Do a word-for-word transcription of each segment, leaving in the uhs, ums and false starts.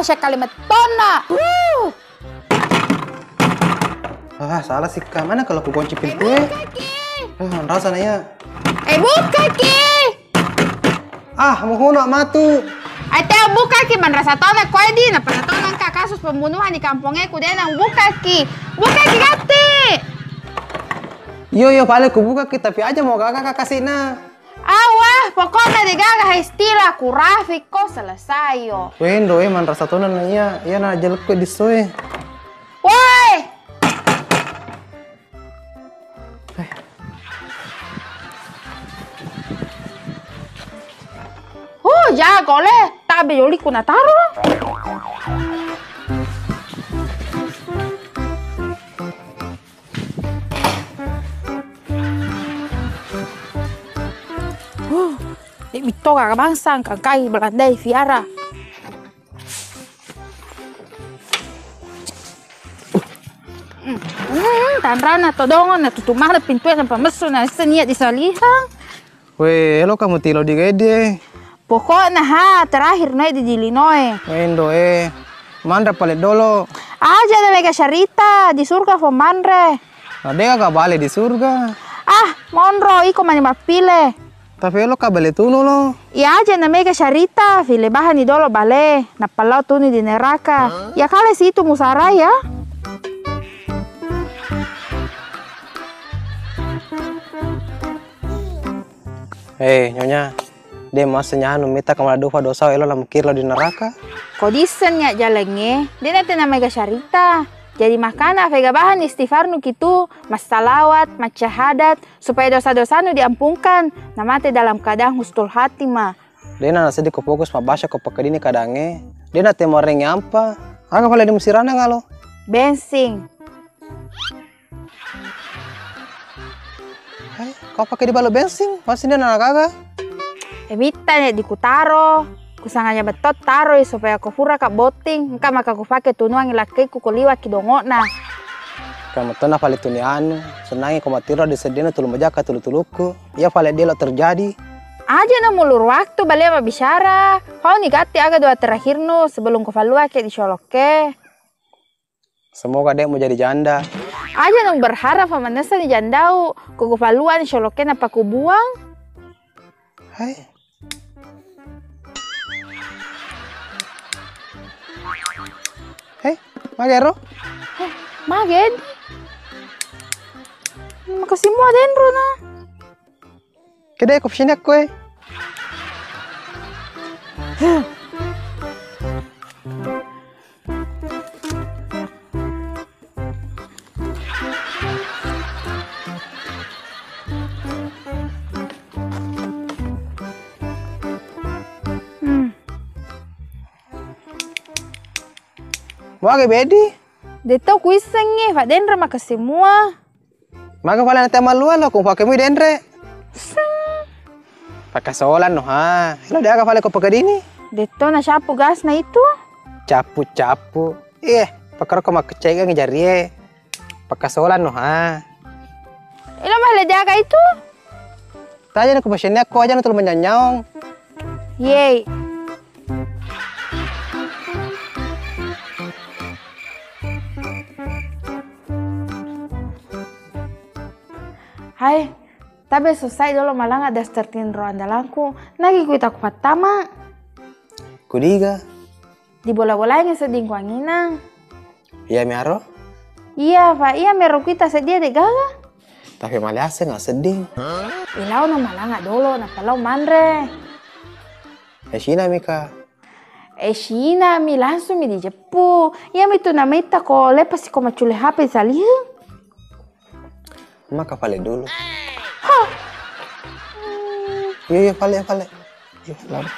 Syakkali mettonna. Wuh. Ah, salah sikka. Mana kalau kukunci pintu, eh? Bukaki. Ah, rasa na iya. Eh, bukaki. Ah, muhuna matu. Ai, teo bukaki, manrasa tona koe di, nappa natona engka kasus pembunuhan di kampongeku, de nang bukaki. Bukaki gatti. Iyo, iyo, pale ku bukaki, tapi aja mau gaga kakasina. Awah, pokokna de gaga hai istilah, ku rafikko selesai yo. Wendo, eh, manrasa tona na iya, iya na jelekku disoe. Woi! Oh, jago le, tabe joliku nataro. Huh, de mitto gaga bangsa engka kai Belandai fiara. Hmm, tanrana todongo na tutu maneng pintue nampa messu na isseng iya disalihang. We, eloka mutilo di gae die. Pokokna ha, terakhir noe di dilinoe. Wendo e, manre pale dolo. Aja na mega syarita, di surga fo manre. Na dega ka bale di surga. Ah, monro, iko mani mappile. Tapi eloka bale tunu lo. Iya aja na mega syarita, file bahani dolo bale, nappa lao tunu di neraka. Iya kale situ musara ya. Eh, Nyonya, de masa nyanu mita kamala dofa dosa elo lamukir lao di neraka. Ko disseng ya jalengnge, de na tena mega syarita. Jadi makana fega bahan istighfarnu kitu, massalawat, masyahadat, supaya dosa-dosanu diampungkan, namate dalam keadaan husnul khatimah. Dena naseddi ko fokus mabbasa ko pakkedini kadangnge, dena temo rengnge ampa. Aga pale di musirana ngalo? Bensing. Hai, ko pakai di balo bensing? Masih dena nagaga? E mitta ne dikutaro. Kusangaja metto taroi supaya ko pura ka botting, engka maka kupake tunuangi lakkaiku ko liwaki dongo'na. Ka mettona pale tuni anu, senangi ko mattiro di seddena tulu majaka tulu-tulukku. Iya pale dielo terjadi. Aja na mulur waktu balia mabbicara. Pauni gatti aga doa terakhirnu sebelum ko falluake di syolokke. Semoga de mujadi janda. Aja na berharap fa manessa ni jandau. Ko ko falluan syolokke nappa kubuang. Hai. Hei, magero? Hei, mage di? Makasih mua denro na. Kede ko sini aku eh. Hmm. Mua ge bedi? De to kuissengngi, fa denre makessing mua. Maga pale nate mallua lo, ko pakemui denre. Seng. Pakasolan no ha. Lo de aga pale ko pakedini? De to na syapu gas na itu. Capu-capu. Iye, pakaro ko makkecai ga jarie. Pakasolan no ha. Ilo mah le jaga itu. Taja na ko pasenni aku aja na tulu manyanyong. Yeay. Hai, tabe selesai dolo malanga daster tinro andalangku. Nagi kuita ku pattama. Kudiga? Di bola-bolaengngi sedding kuanginang. Iya miaro? Iya, Fa. Iya mero kuita seddie de gaga. Tapi male aseng sedding. Ilao na malanga dolo, nappa lao manre. Eh, sina mika. Eh, sina mi langsung mi dijeppu. Iya mitu nametta ko lepas ko maccule H P saliheng. Maka pale dulu. Hah. Iya, iya, pale, pale. Iya, lama.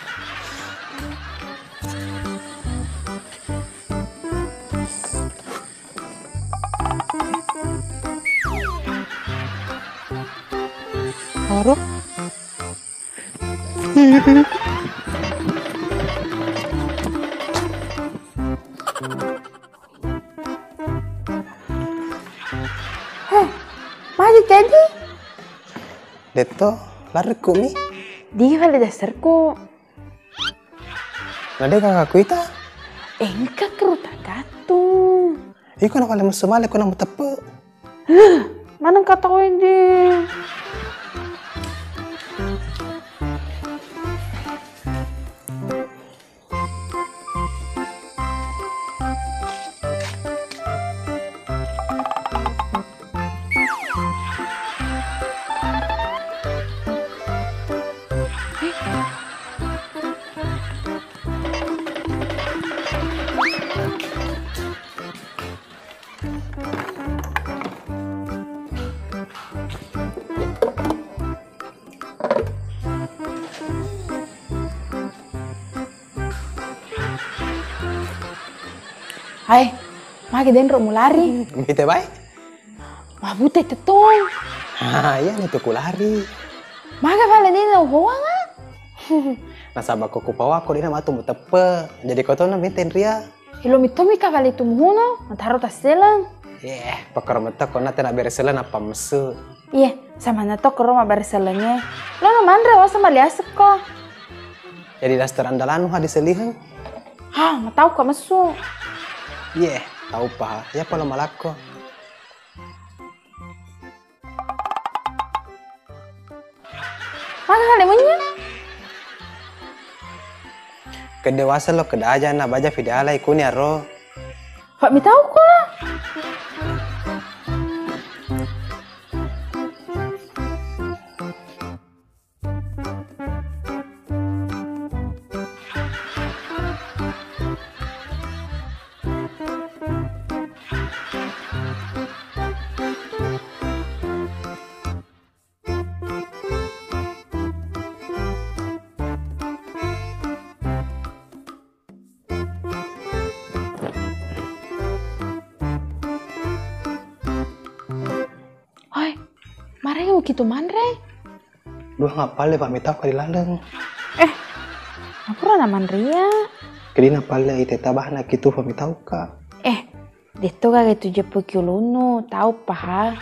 Haro? Heh, magi kedi? Detto, larikku mi. Di fale dasterku. Nade kakakku ita? Engka kru tagattung. Iko na pale messu male ko na muteppe. Maneng kata kowe di. Hai, magi denro mulari? Mite bae? Mabute tetong. Ha, iya ni tu kulari. Maga pale dina upoanga? Nasaba ko kupawako dina matu muteppe. Jadi kotona mite nria. Ilo mittomi ka pale tu muhuno, mataro tasseleng. Yeh, pakaro metto kona tena bere seleng apa messu. Iye, samanna to koro mabbere sellengnge. Lono manre, osa maliasekko. Jadi daster andalanu ha diseliheng. Ha, matau ka messu. Iye, tau paha. Ya pala malakko. Maga hale munya? Kedde wasa lo kedaja na baja video alai kuni aro. Pak mitau ko. Hoi, maraga mukitu manre? Duh, ngappalle pa mitauka di laleng. Eh, apura na manria? Kedina palle iteta bahana kitu pa mitauka. Eh, detto gaga tu jeppuki ulunnu, tau paha.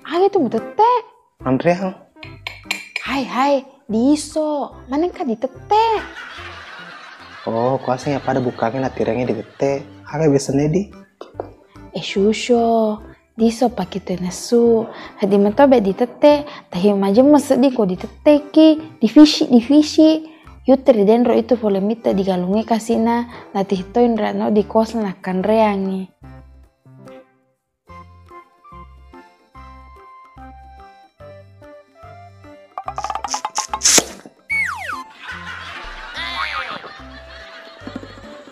Aga itu mutette? Anreang. Hai, hai, diiso. Manengka ditette? Oh, kuaseng ya pada bukange natirengi ditette. Aga biasa nedi? Eh, susyo. Diiso pake tu nesu. Hadi matobe ditette. Tahi majemmu seddi ko ditetteki. Divisi, divisi. Yutri denro itu pole mitta digalungi kasina, natihitoi nrano di kosna nakkanreangi.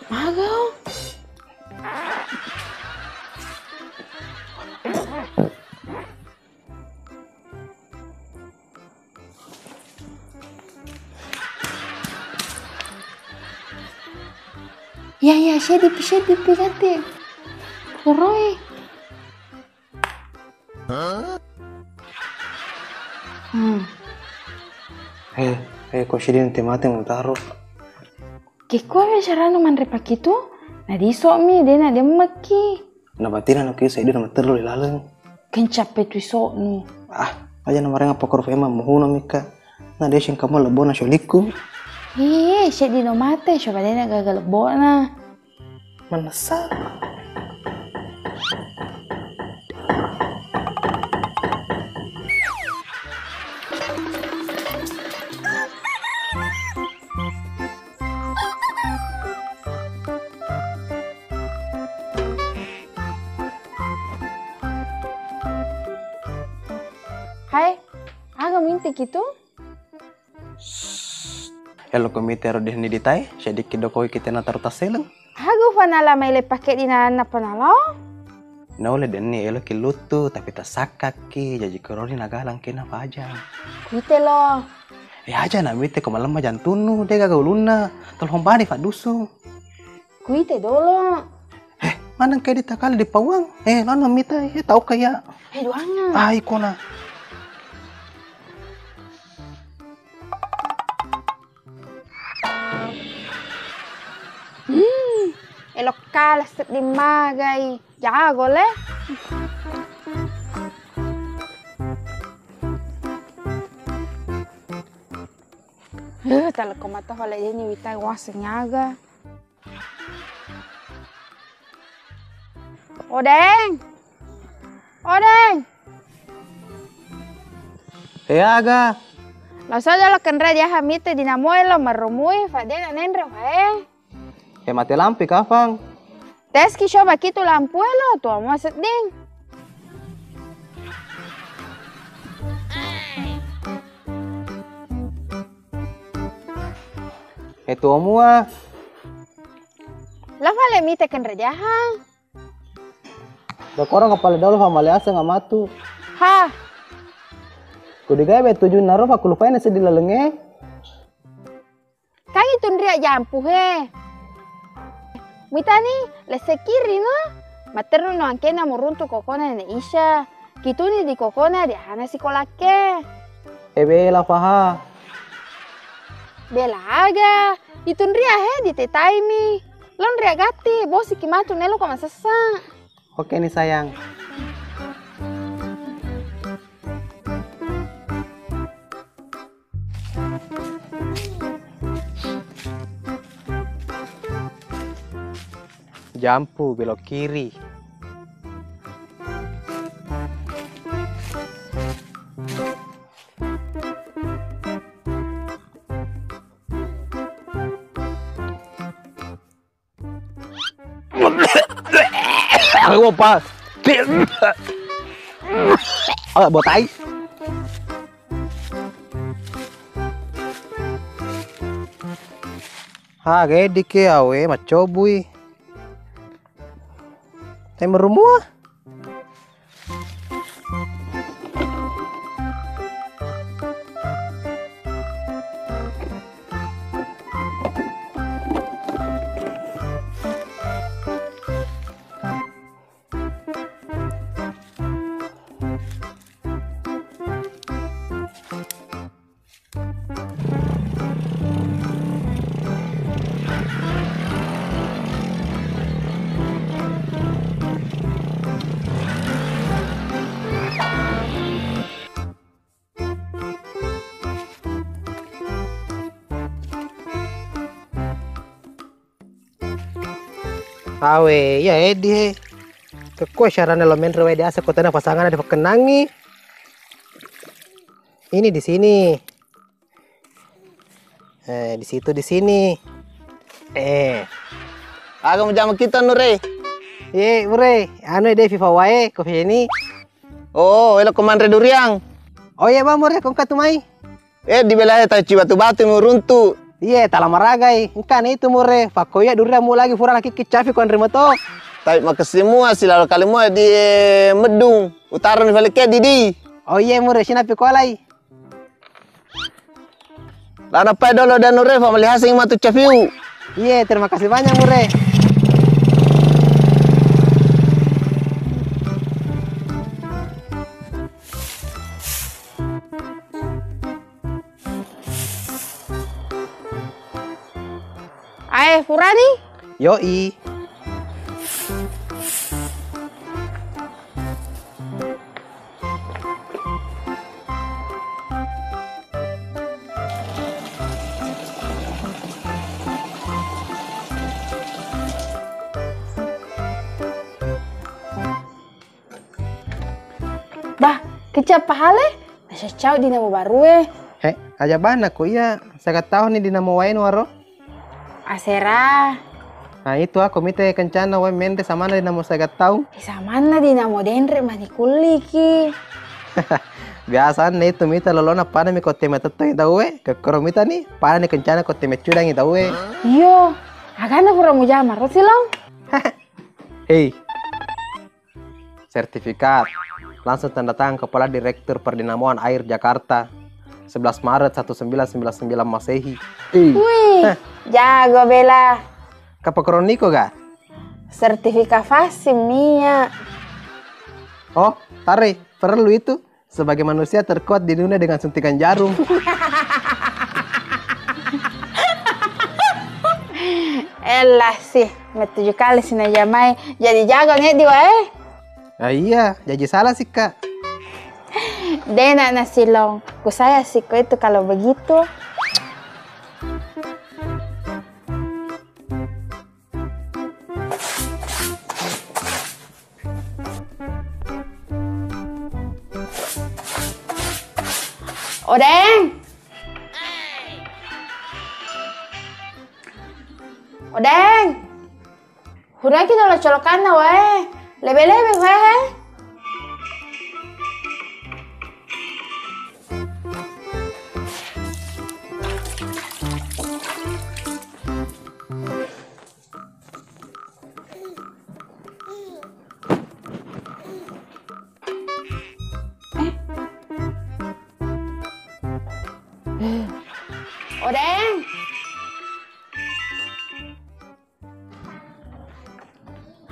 Maga? Iya, iya, seddipi, seddipi, gatti. Puroi. Hmm. Eh, eh, ko seddi nanti mate mutaro. Kekkuami carana manre pakitu, nadisomi, de nademmekki. Nabatina nuki seddi nama tellu di laleng. Kencappe tu isoknu. Ah, aja na marenga pokoro fema muhuna mika. Na deseng kamu lebona solikku. Iye, seddi no mate, coba dena gaga lebona. Manessa. Hai, aga mintiki tu? Elo ko mite ro dihni ditai, sedikit dokoi kita na taru tasseleng. Aga ufanala mai le pake di nalanna panalo? Naule denni elo ki luttu, tapi tasakkakki, jaji koroni nagalang kena faja. Kuite lo. Eh, aja na mite ko malemma jantunnu, de gaga ulunna, tolong bani faddusu. Kuite dolo. Eh, maneng ke ditakali di pawang? Eh, lano mita, eh, tau kaya. Eh, duangan. Ah, ikona. Hmm, elokka seddi magai. Jago le. Huh, talekko mata pale deni witai waseng aga. Odeng. Odeng. Eh, aga? Lao sodo lo kenre diaha mite dinamoe lo marrumui, fa de na nenre wae. Eh, mate lampu kafang. Teski coba kitu lampu e lo, tuamu sedding. Eh, tuamu ah. Lo fale mite kenre diaha. Dokorong kepala dolo fa maliaseng amatu. Ha. Kudigawe tujunna ro fa kulupaina seddi lalengnge. Kan itu nria jampu he. Muitani lesse kiri no. Matteru no angkena muruntu kokona Nenek Isya. Kituni di kokona di ana sikolakke. Eh, bela faha. Bela aga. Itu nria he ditetaimi. Lo nria gatti, bosiki matu nelo ko masessa. Oke nih sayang. Jampu, belok kiri. Aku apa? Ah, botai. Ha, gede ke awe, maccobui. Tapi merumua. Awe, iya edi he. Kekko syarana lo menre wae diaseng ko tena pasangan ada pakenangi. Ini di sini. Eh, di situ, di sini. Eh. Aga mujama kita, Nure? Ye, Mure. Anu de FIFA wae, ko ini. Oh, elo ko manre duriang. Oh iya, Bang Mure, ko engka tu mai. Eh, di bela tau cibatu-batu muruntu. Iye, tala maragai. Engka ni itu Mure, pakko iya duriang mu lagi furana kikki cafi ko anre mato. Tapi makessing mua silalo kali mua di, eh, Meddung. Utara ni falekke di di. Oh iye Mure, sinapi ko alai. Lana pai dolo danu refa melihasengngi matu cafiu. Iye, terima kasih banyak Mure. Ae, furani? Yoi. Bah, kecap pahale? Nasya cau di namo barue. He, aja bana ko iya, sega tahun ni di namo wae nuaro. Asera. Nah, itu aku mita kencana wae menre samana di namo sega tahun. Eh, samanna di namo denre mani kulliki. Biasanna itu mita lolona pada mi kotte metetto i tau e, kekkoro mita ni, pada ni kencana kotte meccudangi tau e. Iyo, agana pura mujama ro silong. Hei. Sertifikat. Langsung tanda tangan Kepala Direktur Perdinamoan Air Jakarta. Sebelas Maret seribu sembilan ratus sembilan puluh sembilan Masehi. Ih. Wih, jago bela. Kapa kroniko ga? Sertifikat vaksin Mia. Oh, tare, perlu itu. Sebagai manusia terkuat di dunia dengan suntikan jarum. Elah sih, metuju kali sih najamai. Jadi jago ngeddi wae. Ah, iya, jadi salah sih, Kak. Dena nasilong, ku saya sih kau itu kalau begitu. Odeng! Odeng! Huraki dolo colokanna wae. Lebe-lebe wae. Odeng.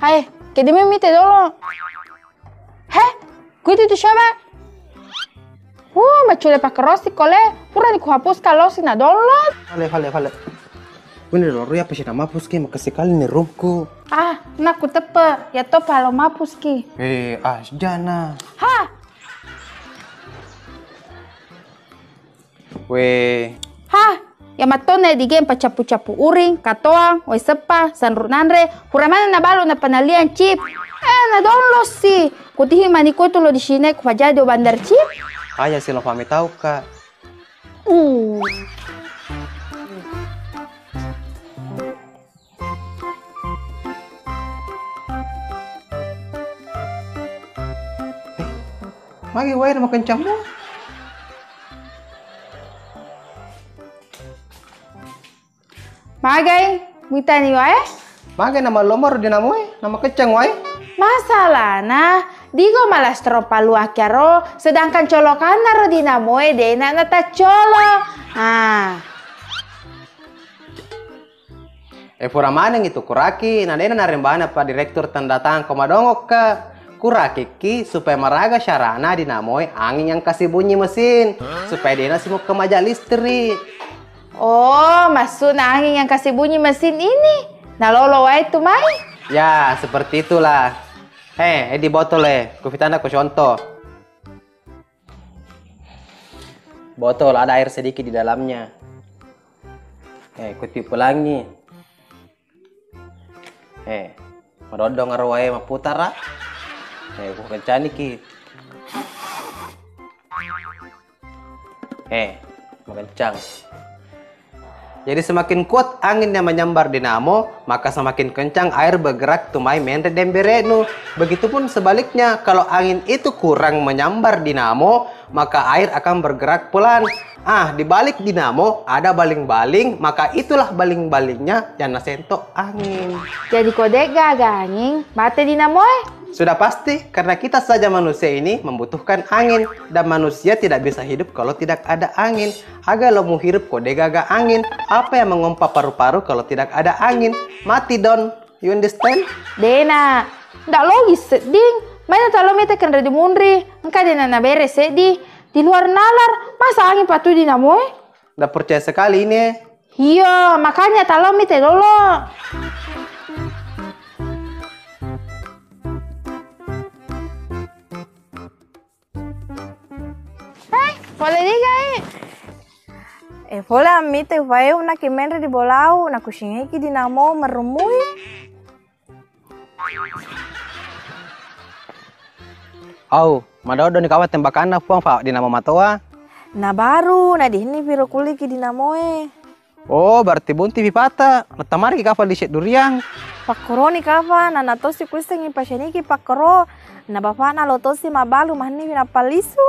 Hai, kedimi mite dolo. He, kuitu tu siapa? Uh, macule pakkerosi kole, purani kuhapuskan losi na download. Fale, fale, fale. Kuini loro ya pasti nama puski makasih kali ni rumku. Ah, nak kutepe, ya to palo mapuski. Eh, ah, sejana. Ha! We. Ha, ya mattona di game pacappu-cappu uring, katoang, wai seppa, sanru nanre, hura mana na balu na penalian chip. Eh, na download si. Kutihi maniko tu lo di sini ku pajadi o bandar chip. Aja sih lo pami tau ka. Uh. Eh, magi wae na makencang mua? Magai, muitani wae? Magai na mallomoro dinamoe, na makencang wae? Masalahna, digo malastro paluaki aro, sedangkan colokanna ro dinamoe dena nataccolo. Ah. E, pura manengngi tu kuraki, na dena narembana pa direktur tanda tangan ko madongokka. Kurakikki supaya maraga syarana dinamoe angin yang kasih bunyi mesin, supaya dena simukka maja listrik. Oh, maksudna angin yang kasih bunyi mesin ini nalolo wae tu mai? Ya, seperti itulah. He, di botol e, kufitana ko contoh. Botol, ada air sedikit di dalamnya. Eh, kutiup pelangi. Eh, madoddong aro wae mapputara. Eh, kukencaniki. Eh, makencang. Jadi semakin kuat angin yang menyambar dinamo, maka semakin kencang air bergerak tumai menre di embere'nu. Begitupun sebaliknya, kalau angin itu kurang menyambar dinamo, maka air akan bergerak pelan. Ah, di balik dinamo ada baling-baling, maka itulah baling-balingnya yang nasento angin. Jadi ko de'gaga angin, mate dinamoe? Sudah pasti, karena kita saja manusia ini membutuhkan angin, dan manusia tidak bisa hidup kalau tidak ada angin. Aga lo muhirup ko de'gaga angin? Apa yang mengompa paru-paru kalau tidak ada angin? Mati don. You understand? Dena, ndak logis sedding. Maina talo mite kenre di munri, engka dena nabere seddi. Di luar nalar, masa angin patu dinamoe? Ndak percaya sekali ini. Iya, makanya talo mite dolo. Hai, pole diga e. E, pole ammite upae unaki menre di bolau, nakusingaiki dinamo merrumui. Au, madoddo ni kawa tembakanna puang fa dinamo matoa. Na baru, na dihenni piro kulliki dinamoe. Oh, berarti bunti pi pata. Nattamariki kapang lise duriang. Pakkoroni kapang, nana tosi kuissengngi pasianiki pakkoro. Na bapakna lo tosi mabbalu mahenni nappallisu.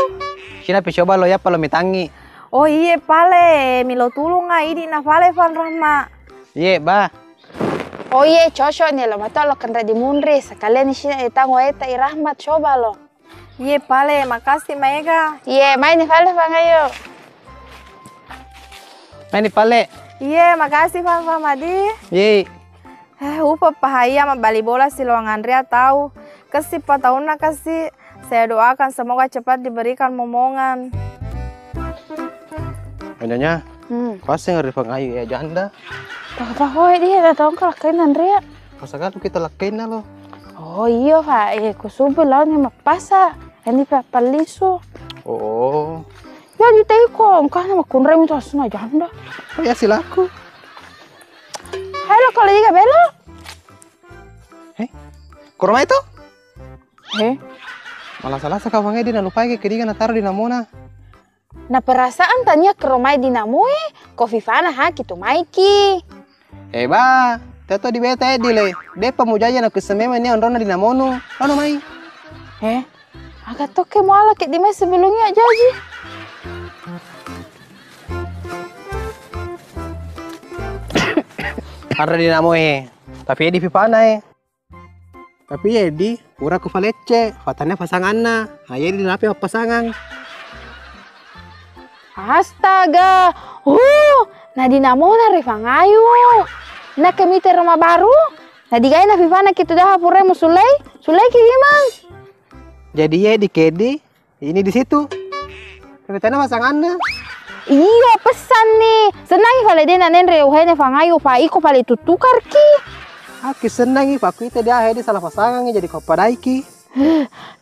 Sina pi coba lo yappa lo mitangngi. Oh iye pale, milo tulunga idi na pale Fan Rahma. Iye, ba. Oh iye, cocok ni lo mato lo kenre di munri, sekalian ni sina itang waeta i Rahmat coba lo. Iye pale, makasih maega. Iye, maini pale Fang, ayo. Maini pale. Iye, makasih Fang, Fang Madi. Iye. Eh, upa pahaya mabbali bola siloang anrea tau. Kessi pa taunna kessi. Saya doakan semoga cepat diberikan momongan. Nyonya, hmm. Kuaseng ri Fang Ayu ya janda. Tahu-tahu dia tak tahu kalau kain anrea. Masa kan kita lakainna lo. Oh iya, Pak. Eh, ku subuh lawan yang mapasa. Ini Pak Palisu. Oh. Ya, di teko, engkana makunrai minta suna janda. Oh ya, silaku. Halo, kalau juga belo. Hei, kurma itu? Hei. Malah salah sekawang dia nalupai ke kediga nataro di namona. Na perasaan tania kero mai dinamoe, ko fifana haki tu maiki. Eh, ba, teto di beta Edi le. Depa mujaja na kuisse memang ni onrona dinamonu. Lano mai. Eh, aga tokke muala ke di mai sebelumnya jaji. Arre dinamoe. Tapi Edi fifana e. Tapi Edi, pura ku falecce, fatanya pasanganna. Aye di nape mappasangang. Astaga, uh, na dinamona Refangayu. Na kemite rumah baru, na digaina fifana kitu daha purai musulai, sulai ki imang. Jadi Edi kedi, ini di situ. Tapi tena pasanganna. Iya, pesan nih. Senangi fale dena nenre uhene Fangayu, fa iko fale tutukar ki. Aki senangi, fa kuita dia Edi salah pasangangi jadi ko padaiki.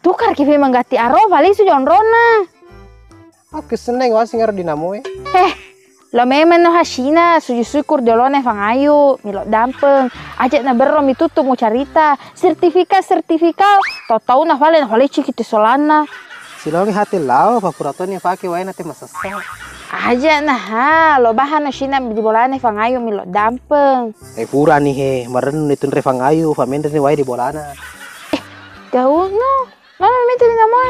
Tukar ki memang gatti aro, fale su jonrona. Aku seneng waseng ero dinamoe. Eh, lo memang no hasina, sujud syukur jolone Fangayu, milo dampeng. Aja na berro mi tutup mu carita. Sertifikat, sertifikat. Tau-tau na fale, na fale ciki te solana. Silongi hati lao, papuratoni fake waena te masessa. Aja na ha, lo bahan no sina di bolane Fangayu milo dampeng. Eh, purani he, marennu ni tunre Fangayu, famenre ni wae di bolana. Eh, gau no. Mama minta di nama.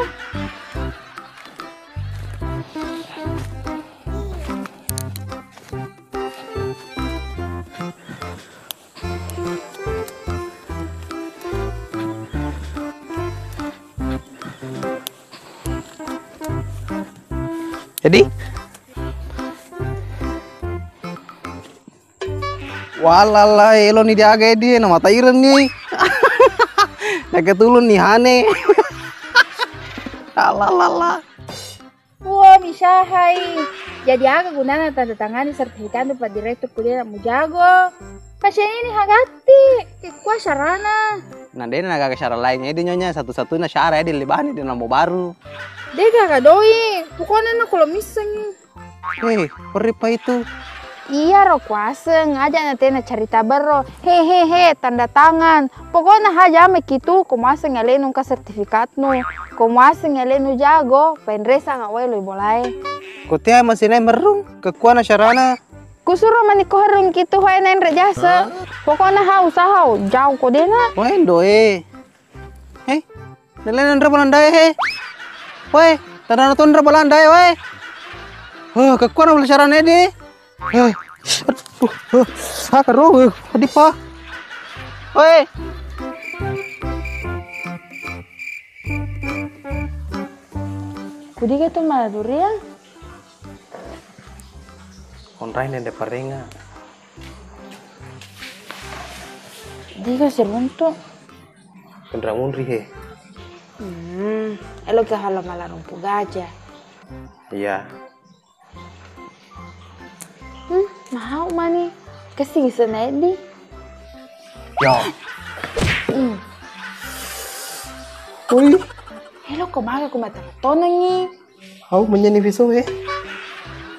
Jadi, walala, elo ni diaga Edi, na mata ireng ni. Naga tulung ni hane. Alalala. Wah, misahai. Jadi aga gunana tanda tangani sertifikat untuk Pak Direktur kuliah nak mujago? Pasienna ni hagatti, kekua sarana. Na dena nagaga sara lain Edi nyonya, satu-satunya sara Edi libani di nomor baru. Dega ga doi, pokoknya na kalau miseng. Eh, perri pa itu. Iya ro kuaseng, aja na tena carita berro. Hehehe, tanda tangan. Pokokna ha jamai kitu, ko muaseng alenu engka sertifikatnu. Ko muaseng alenu jago, penresang awai lo bolae. Ko tea masih naik merrung, kekuana sarana. Kusuro mani ko herrung kitu, wae nenre jasa. Pokokna ha usaha, jauh ko dena. Wae ndo e. Hei, nilai nanre Belanda e, he. Woi, tanah tundra Belanda e, woi. Huh, kekuana bela sarana Edi. Huh, aduh, huh, ah, keru, huh, tadi pa. Woi. Kudiga tu mala durian? Onrai nende parenga. Diga siruntu. Kenra munri he. Hmm, elo ke halo mala rumpu gaja. Iya. Hmm, mahau mani. Kasi bisa naik di. Ya. Hmm. Ui. Elo ko maga ku mata tonangi. Au menjani fiso e.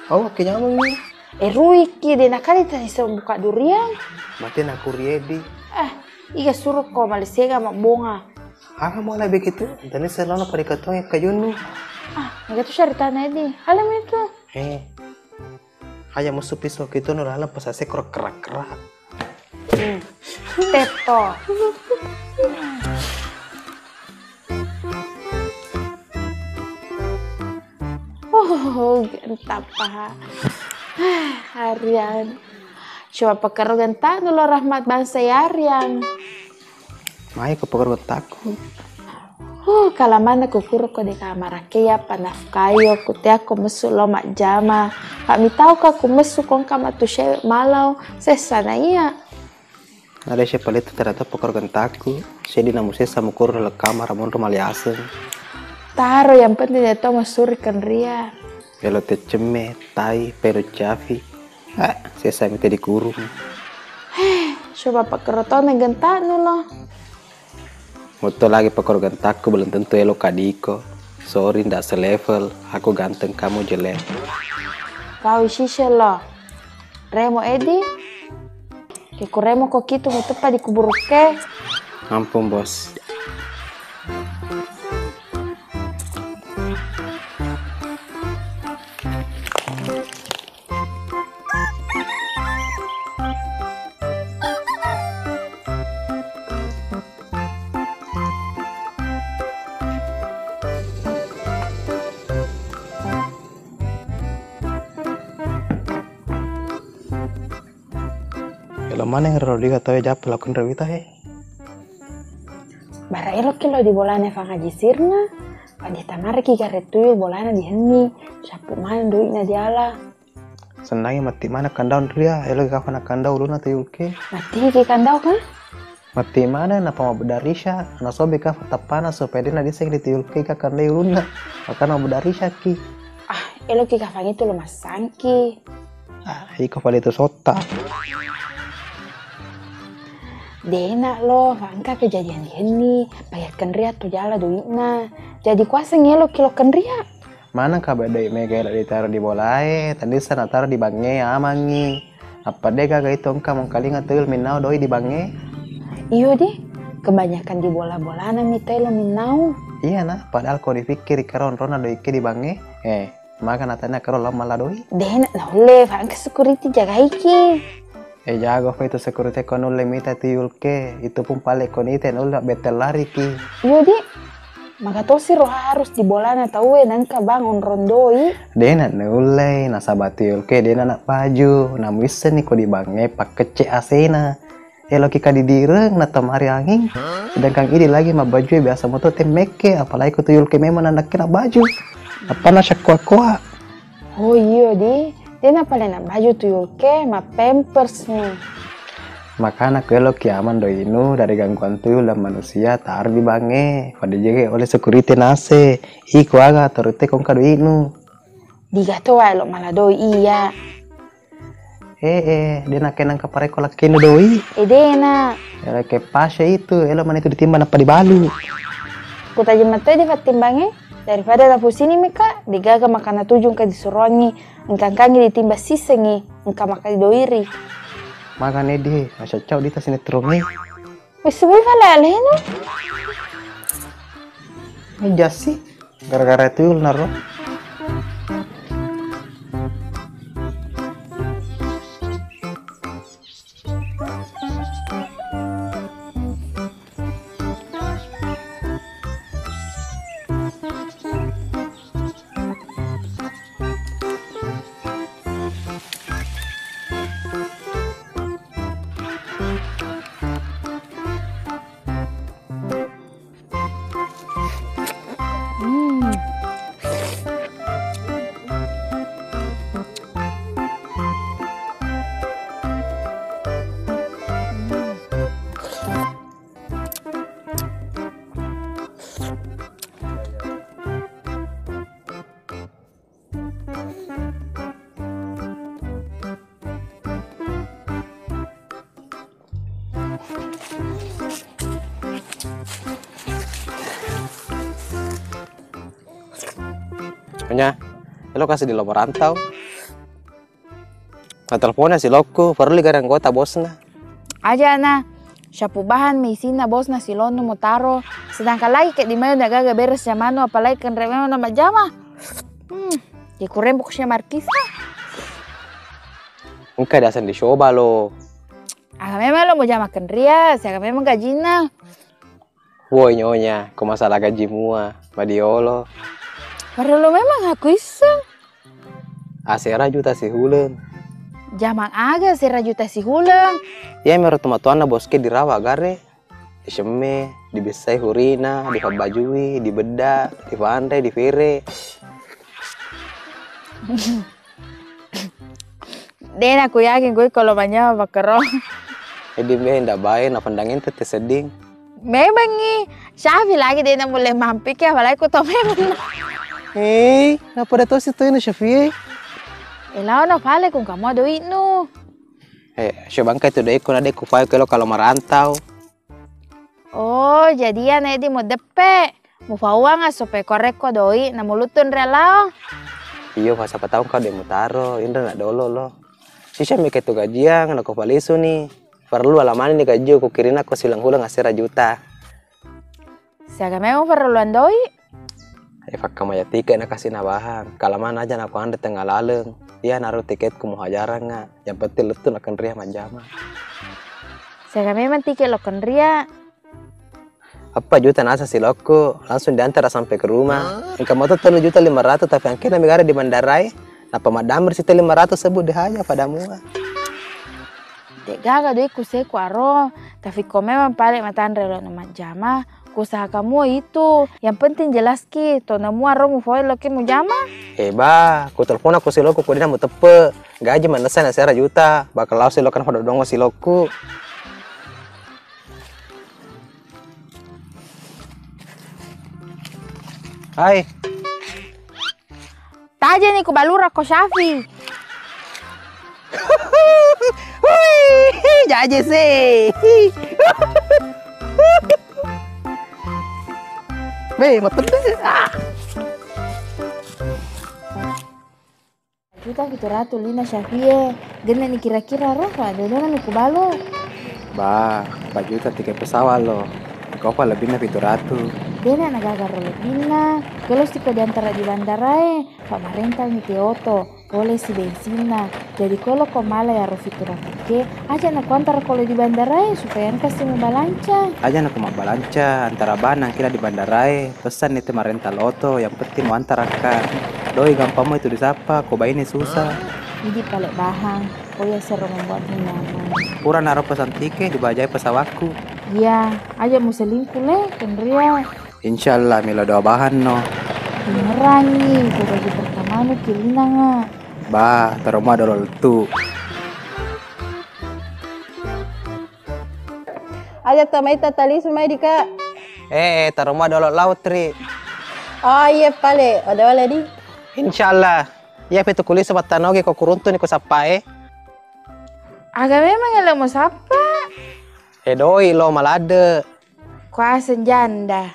Au akke nyameng ni. E ruiki de nakali tani se buka durian. Mate nakuri Edi. Eh, iga suro ko malesega mabbonga. Aga mala begitu, tani selana pada katonge kajunnu. Ah, naga tu syaritana Edi. Alam itu. Eh. Aja musu piso kitu no laleng pasase kro kera-kera. Hmm. Teto. Oh, gentapa. Aryan. Coba pakero gentanu lo Rahmat bangsa ya Aryan. Mai ko pakero gentaku. Huh, kalamanna kukuro ko de kamarakke ya panafkayo kuteako messu lo majjama. Pak mitau ka ku messu kongka matu sewe malau sessa na iya. Ada siapa lihat ternyata pakero gentaku. Sedi namu sessa mukuro dalam kamar monro maliaseng. Taro yang penting dia to masuri kenria. Elo te cemme, tai, pero cafi. Ah, sessa mite dikurung. Heh, coba pakero tona gentanu lo. Mutto lagi pakero gentakku belum tentu elo kadiko. Sorry, ndak selevel. Aku ganteng, kamu jelek. Kau sise lo. Remo Edi. Ke kuremo ko kitu muteppa di kuburukke. Ampun, Bos. Lo maneng ro diga tau jappa lo kenre wita he. Bara eloki lo di bolana Fang Haji Sirna, pada tamaraki gare tuyul bolana di henni, cappu maneng doi'na diala. Sennangi matti maneng kandau ria, eloki kafa nakandau ulunna tuyulke. Matti ki kandau ka? Matti maneng napa mabbedarisa, nasobi kafa tappana supaya dena diseng di tuyulke ka kandai ulunna. Makana mabbedarisa ki. Ah, eloki kafang itu lo massangki. Ah, iko fale tu sotta. Dena lo, engka kejadian di henni, paya kenria tu jala doi'na. Jadi kuaseng eloki lo kenria. Maneng ka bedai mega elo ditaro di bolae, tandisa nataro di bangnge amangngi. Appa de gaga itu engka mengkalinga tuyul minnau doi di bangnge. Iyo di, kebanyakan di bola-bolana mi telo minnau. Iya na, padahal ko dipikkiri karo onrona doike di bangnge. Eh, Maka natanya karo lao mala doi? Dena naulle, fa engka security jagaiki. Eh, jago fa itu security ko nulle mita tuyulke, itu pun pale ko nite nulle bete lariki. Iyo di, maka tosi ro harus di bolana tauwe nengka bang onrong doi. Dena nulle, nasaba tuyulke dena nak baju, namuissenni ko di bangnge pakkecce asena. Eloki kadidireng natamari anging, sedangkan idi lagi mabbajue biasa moto temmekke, apalagi ko tuyulke memang nanakke nabbaju. Apana syakkoa-koa. Oh iyo di, dena pale nabbaju tuyulke, mappampersni. Makana ko eloki aman doinu dari gangguan tuyul dan manusia, taro di bangnge, pada jaga oleh security nase. Iko aga torite kongka doinu. Diga to wae lo mala doi iya. Eh, eh, de nakke nengka parekko lakkenu doi. Eh, dena. Elo ke pase itu, elo mani itu ditimbang nappa dibalu. Kutaji mattoi di fattimbangnge, daripada napusini mika, degaga makana tuju engka disuroangngi, engka-engkangngi ditimbang sisengngi, engka maka didoiri. Makane di, macaccau dita sinetrongnge. Wis subuh fale alenu. Ini jasi, gara-gara itu yul naro. Nyonya, elo kasi di lo merantau. Na teleponna silokku, parellu gare anggota bosna. Aja na, syapu bahan mi isinna bosna silonnu mutaro, sedangkan lagi ke di mayo na gaga beres jamannu, apalagi kenre memang na majjama. Hmm, ya kurembo sia markisa. Engka diaseng dicoba lo. Aga memang lo mujama kenria, siaga memang gajinna. Woi nyonya, ko masalah gaji mua, madiolo. Parellu memang aku isseng. Asera juta sihuleng. Jamang aga asera juta sihuleng? Iya mero tomatoanna boske dirawa gare. Disemme, dibissai hurina, dipabbajui, dibedda, difanre, difere. Dena ku yakin kui kolo manyama makkero. Edding be nda bae na pendang ente te sedding. Memengngi, Syafi lagi dena mulle mampiki apalagi ku to memeng. Hei, na pada tosi to ina Syafi e. Elao no pale kung kamu doi'nu. Eh, sio bangka itu doiku na de ku fai kelo kalau merantau. Oh, jadi iya na eddi mudeppe. Mufauang asso pe korekko doi namuluttung ri alao. Iyo, fa sapa tau engka de mutaro, inre na dolo lo. Sisa mika tu gajiang, nako palisu ni. Parellu alamani ni gajiu ku kirina ko silang huleng asera juta. Siaga memang parelluan doi? Eh, fakkamaya tike na kasi na bahang. Kalamana aja nako anre tengnga laleng. Iya naro tiketku muhajarangnga. Yang penting lettu na kenria majjama. Siaga memang tike lo kenria? Eppa juta naseng silokku, langsung diantara sampai ke rumah. Engka moto tellu juta lima ratus, tapi angkena mi gare di bandarae, nappa maddammer sita lima ratus sebbu dihaja pada mua. De'gaga doiku sekuaro, tapi ko memang pale matanre lo na majjama, kuusahakan mua itu. Yang penting jelaski, tona mua ro mufoe loki mujama. Eh, ba, ku telpon aku siloku, ku dena muteppe. Gaji manessa na sera juta, bakal lao silokan pada dongo siloku. Hai. Tajani ku balura ko Syafi. Hui, jaje se. Be, matedde. Ah. Juta pitu ratu lina Syafie. Genne ni kira-kira ro, fa dodona mi ku balu. Ba, empat juta tiket pesawat lo. Kopa lebbinna pitu ratu. Dena na gaga ro lebbinna. Kelo siko diantara di bandarae, fa marental mi te oto. Pole si bensinna. Jadi kolo ko mala yaro pitu ratu ke, aja na kuantara kolo di bandarae supaya engka si mubalanca. Aja na ku mabbalanca, antara bana angkira di bandarae. Pesanni te marental oto, yang penting muantarakka. Doi gampang mo itu disappa, ko baine susah. Idi pale bahang, ko iya sero membuatmu nyaman. Pura naro pesan tike, dibajai pesawakku. Iya, aja muselingku le, kenria. Insyaallah, melo doa bahang no. Benerangi, ko gaji pertamanu kilinanga. Ba, teroma dolo lettu. Aja tamaita talisu mai dika. Eh, eh, taroma dolo lautri. Oh iya pale, oda wale di. Insyaallah. Iya pitu kulisu battanogi ko kuruntu ni ko sappae. Aga memang ele mo sappa? Eh, doi lo malade. Kuaseng janda.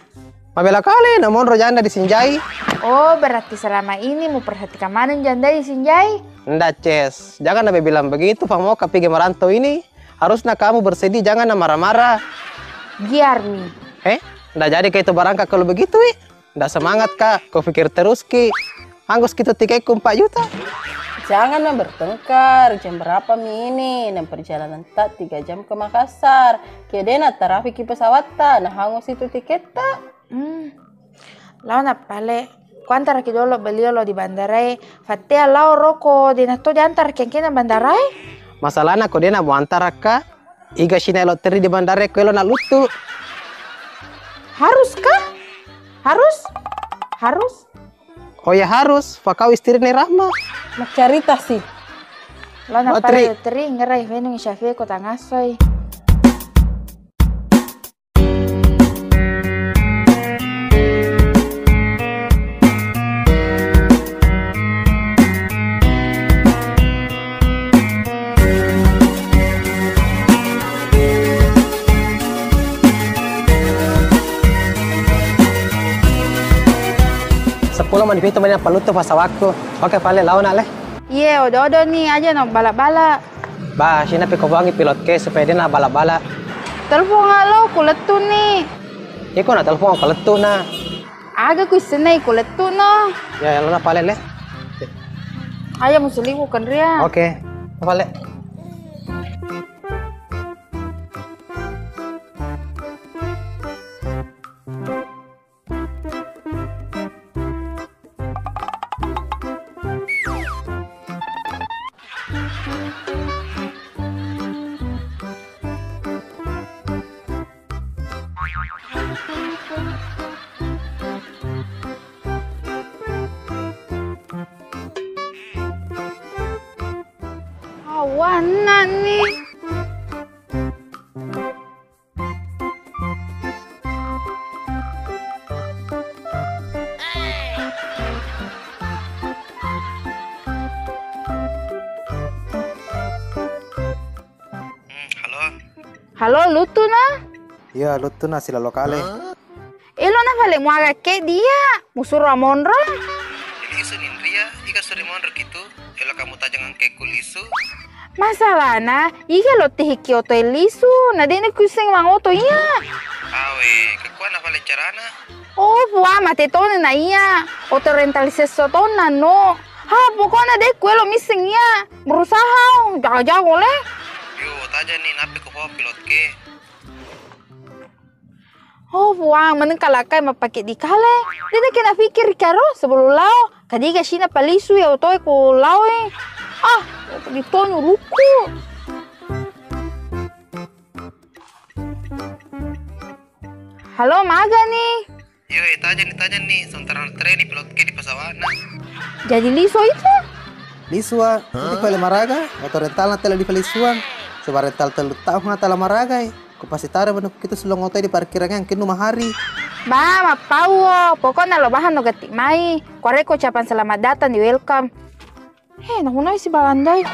Mabela kale na monro janda di Sinjai. Oh, berarti selama ini mu perhatikan maneng janda di Sinjai? Nda, Ces. Jangan nabe bilang begitu, fa moka pigi merantau ini. Harusnya kamu bersedih, jangan na marah-marah. Giarmi. Eh, nda jadi ka itu barangka kalau begitu, wi. Nda semangat ka, ko pikir terus ki. Angus ki tu tiketku empat juta. Jangan na bertengkar, jam berapa mi ini? Dan perjalanan tak tiga jam ke Makassar. Kedena tarafiki pesawatta, na hangus itu tiketta. Hmm. Lao na pale. Kuantaraki dolo beliau lo di bandarae. Fattea lao roko dena to diantaraki angkena bandarae. Masalahna ko dena muantarakka, iga sina elo teri di bandarae ko elo na luttu. Harus kah? Harus? Harus? Oh ya harus, fa kau istri ni Rahma. Maccarita si. Lao na pale teri, ngerai fenung Syafie ko tangassoi. Seppulo menit pitu menit paluttu pesawakku. Oke, pale lao na le. Iye, odo-odo ni aja no bala-bala. Ba, sina pi ko buangi pilot ke supaya de na bala-bala. Telpon lo, ku lettu ni. Iko na telpon ko lettu na. Aga ku issenna iko lettu no. Ya, ya, lo na pale le. Aja musuliku kenria. Oke, pale. Awanna ni. Hmm, halo. Halo, luttu na? Iya, luttu na, silalo kale. Elo na fale muaga ke dia, musuro monro. Lisu ninria, iga suri monro kitu. Elo kamu tajang angke ku lisu. Masalahna, iga lo tihiki oto e lisu, na dena kuiseng mang oto iya. Awe, kekuana fale carana. Oh, fua mate tona na iya. Oto rental sesso tona no. Ha, pokokna de ku elo misseng iya. Berusaha, jago-jago le. Yo, tajang ni nape ko pilot ke. Oh Puang, meneng kalakkai mappake di kale. Dena kena fikir karo sebelum lao. Kadiga sina palisu ya otoe ku lao e. Ah, ditonu ruku. Halo, maga ni? Yoi, tajang ni, tajang ni. Sementara treni pilot ke di pesawatna. Jadi lisu itu? Lisua, itu pale maraga, atau rentalna tele di palisuan. Coba rental telu tahun tala maragai. Ko pasti taro manu kita sulong oto di parkirannya, angkin nu mahari. Ba, mappau. Pokoknya lo bahan no gatti mai. Koreko ucapan selamat datang di welcome. He, nahunai si Balandai.